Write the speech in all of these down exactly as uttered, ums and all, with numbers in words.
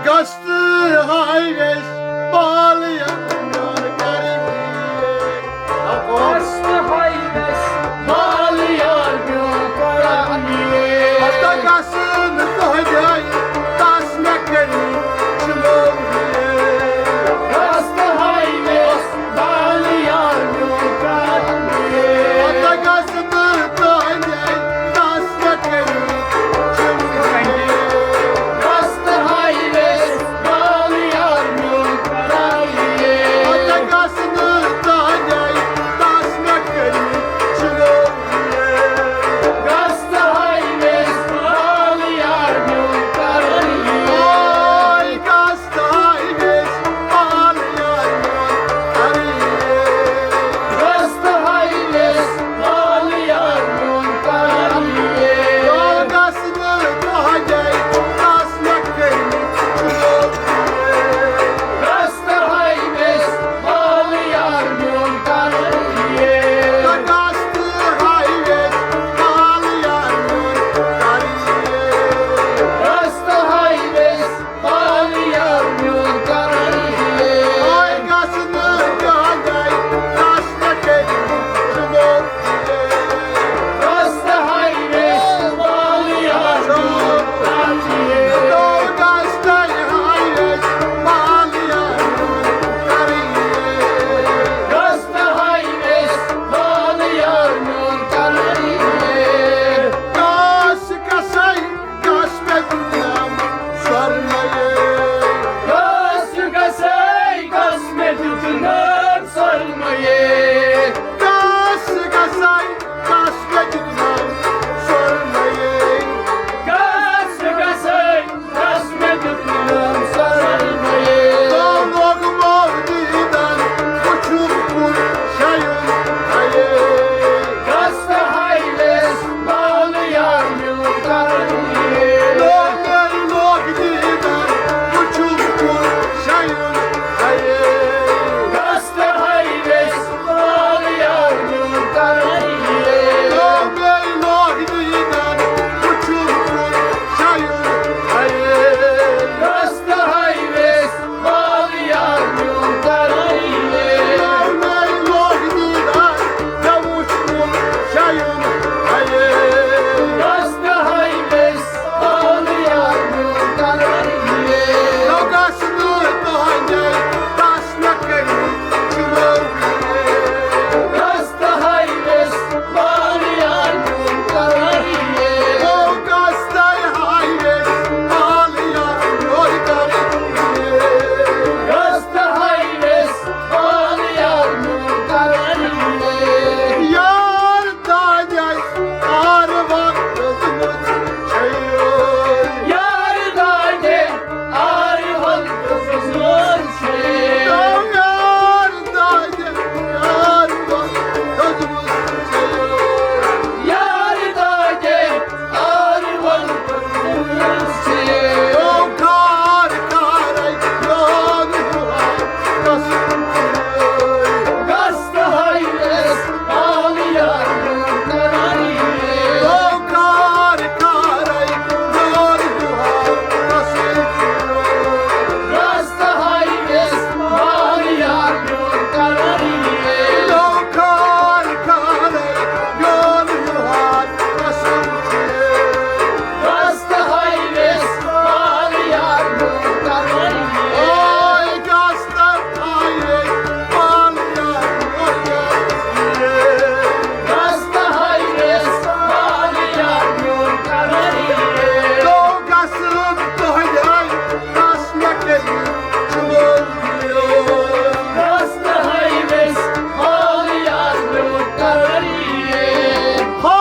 گژھ تہٕ ہاے ویس بال یار میون کرمی۔ گژھ تہٕ ہاے ویس بال یار میون کرمی۔ ہتا گژھ نہٕ تۄہہِ دِیہِ تس مےٚ کرمی چھُ لوٚگ۔ گژھ تہٕ ہاے ویس بال یار میون کرمی۔ ہتا گژھ نہٕ تۄہہِ دِیہِ تس مےٚ کرمی چھُ لوٚگ۔ گژھ تہٕ ہاے ویس بال یار میون کرمی۔ ہتا گژھ نہٕ تۄہہِ دِیہِ تس مےٚ کرمی چھُ لوٚگ۔ گژھ تہٕ ہاے ویس بال یار میون کرمی۔ ہاے گژھ تہٕ ہاے ویس بال یار میون کرمی۔ گژھ تہٕ ہاے ویس بال یار میون کرمی۔ گژھ نہٕ تۄہہِ دِیہِ تس مےٚ کرمی چھُ لوٚگ۔ گژھ تہٕ ہاے ویس بال یار میون کرمی۔ گژھ تہٕ ہاے ویس بال یار میون کرمی۔ گژھ تہٕ ہاے ویس بال یار میون کرمی۔ ہاے گژھ نہٕ تۄہہِ دِیہِ تس مےٚ کرمی چھُ لوٚگ۔ گژھ تہٕ ہاے ویس بال یار میون کرمی۔ گژھ تہٕ ہاے ویس بال یار میون کرمی۔ گژھ تہٕ ہاے ویس بال یار میون کرمی۔ گژھ گژھے گژھ مےٚ دیُت نام سۄرمَے۔ گژھ گژھے گژھ مےٚ دیُت نام سۄرمَے۔ گژھ گژھے گژھ مےٚ دیُت نام سۄرمَے۔ گژھ گژھے گژھ مےٚ دیُت نام سۄرمَے۔ لوگمو دیٖدن وٕچھُن کُن شیُن ہَیے۔ گژھ تہٕ ہاے ویس بال یار میون کرمی۔ لوگے لوگ دیٖدن وٕچھُن کُن شیُن ہَیے۔ گژھ تہٕ ہاے ویس بال یار میون کرمی۔ لوگے لوگ دیٖدن وٕچھُن کُن شیُن ہَیے۔ گژھ تہٕ ہاے ویس بال یار میون کرمی۔ لوگے لوگ دیٖدن مےٚ وٕچھُن شیُن ہَیے۔ گژھ تہٕ ہاے ویس بال یار میون کرمی۔ نہ گژھ نہٕ تۄہہِ دِیہِ تس مےٚ کرمی چھُ لوٚگ۔ گژھ تہٕ ہاے ویس بال یار میون کرمی۔ گژھ تہٕ ہاے ویس بال یار میون کرمی۔ گژھ تہٕ ہاے ویس بال یار میون کرمی۔ یار دادے آر وقت چھیو۔ یار دادے آر وقت چھیو۔ یار دادے آر وقت چھیو۔ یار دادے آر وقت چھیو۔ کار کارے یون ہوا کس۔ گژھ تہٕ ہاے ویس بال یار میون کرمی۔ او کار کارے یور یور قصے۔ گژھ تہٕ ہاے ویس بال یار میون کرمی۔ او کار کارے یور یور قصے۔ گژھ تہٕ ہاے ویس بال یار میون کرمی۔ اوے گژھ تہٕ ہاے ویس بال یار میون کرمی۔ گژھ تہٕ ہاے ویس بال یار میون کرمی۔ تو گژھ تہٕ ہاے ویس بال یار میون کرمی۔ گژھ تہٕ ہاے ویس بال یار میون کرمی۔ ہا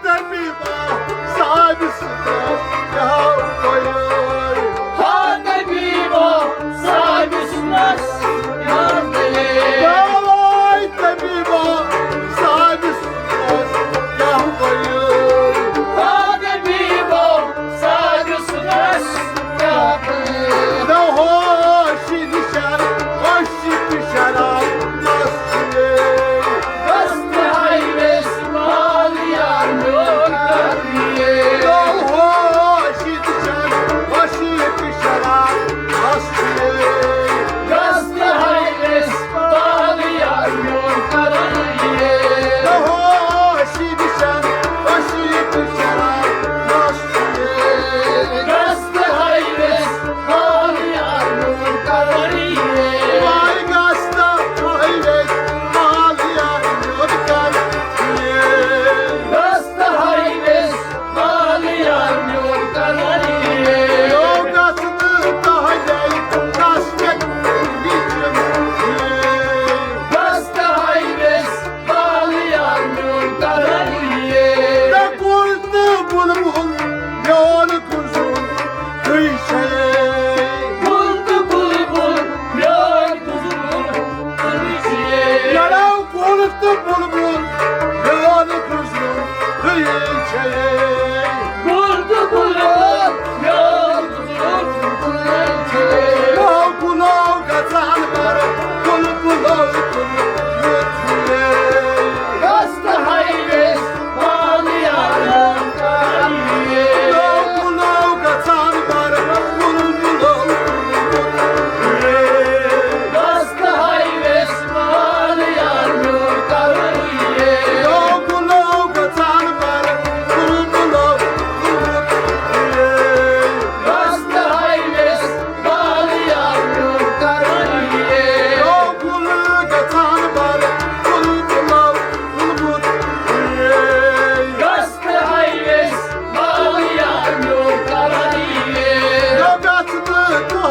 طبیبا صاحب سُنٛد کیٛاہ کوٚر؟ ہا طبیبا صاحب سُنٛد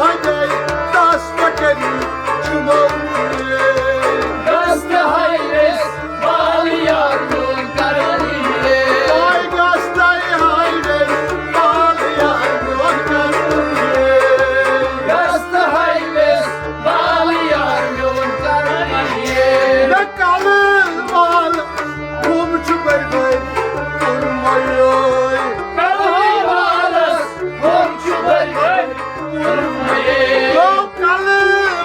دست کری چمو دست ہائی ویس بال یار میون کرنی ہے۔ آئی گستائی ہائی ویس بال یار میون کرنی ہے۔ گست ہائی ویس بال یار میون کرنی ہے۔ نہ کل وال ہم چھ بر بر پورمایوے۔ کل والس ہم چھ بر بر پورمایوے۔ کل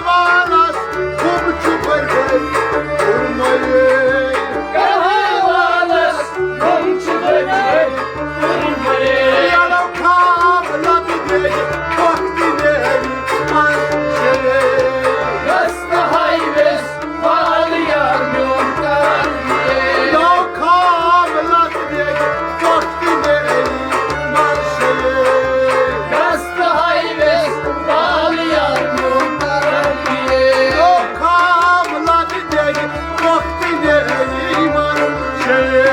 والس ہم چھ بر بر پورمایوے۔ کل والس ہم چھ بر بر پورمایوے۔ یلو خام لگ گئی وقت نیری انشرے۔ گست ہائی ویس بال یار میون کرنی ہے۔ نو خام لگ گئی وقت نیری انشرے۔ گست ہائی ویس بال یار میون کرنی ہے۔ نو خام لگ گئی وقت نیری انشرے۔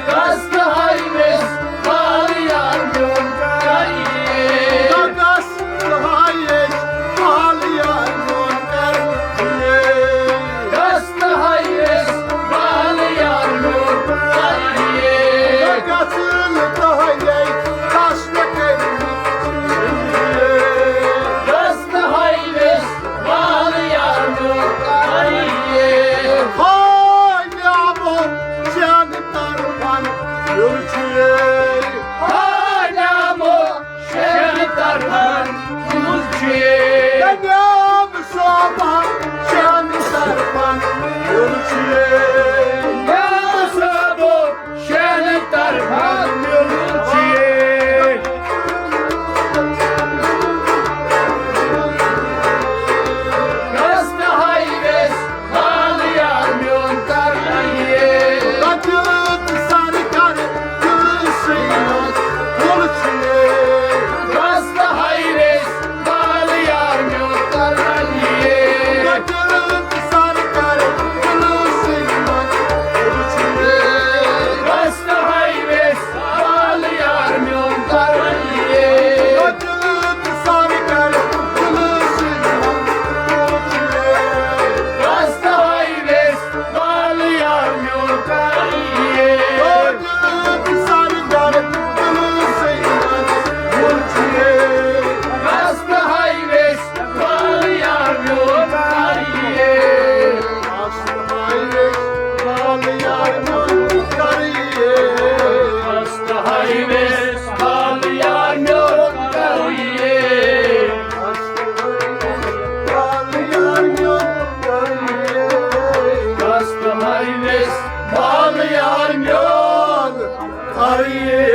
گست ہائی ویس بال یار میون کرنی ہے۔ نہ گست ہائی ویس بال یار میون کرنی ہے۔ گست ہائی ویس بال یار میون کرنی ہے۔ نہ گژھن تہٕ ہائی ویس دست کری۔ گست ہائی ویس بال یار میون کرنی ہے۔ ہائی آمو شان طرفن یُلچھے۔ ہائی آمو شان طرفن یُلچھے۔ دنیام صوبہ شان طرفن یُلچھے۔ دنیام صوبہ شان طرفن یُلچھے۔ گست ہائی ویس بال یار میون کرنی ہے۔ بچت سر کر دل سیمت یُلچھے۔ گست ہائی ویس بال یار میون کرنی ہے۔ بچت سر کر دل سیمت یُلچھے۔ گست ہائی ویس بال یار میون کرنی ہے۔ بچت سر کر دل سیمت یُلچھے۔ گست ہائی ویس بال یار میون کرنی ہے۔ گست ہائی ویس بال یار میون کرنی ہے۔ گست ہائی ویس بال یار میون کرنی ہے۔ گست ہائی ویس بال یار میون کرنی ہے۔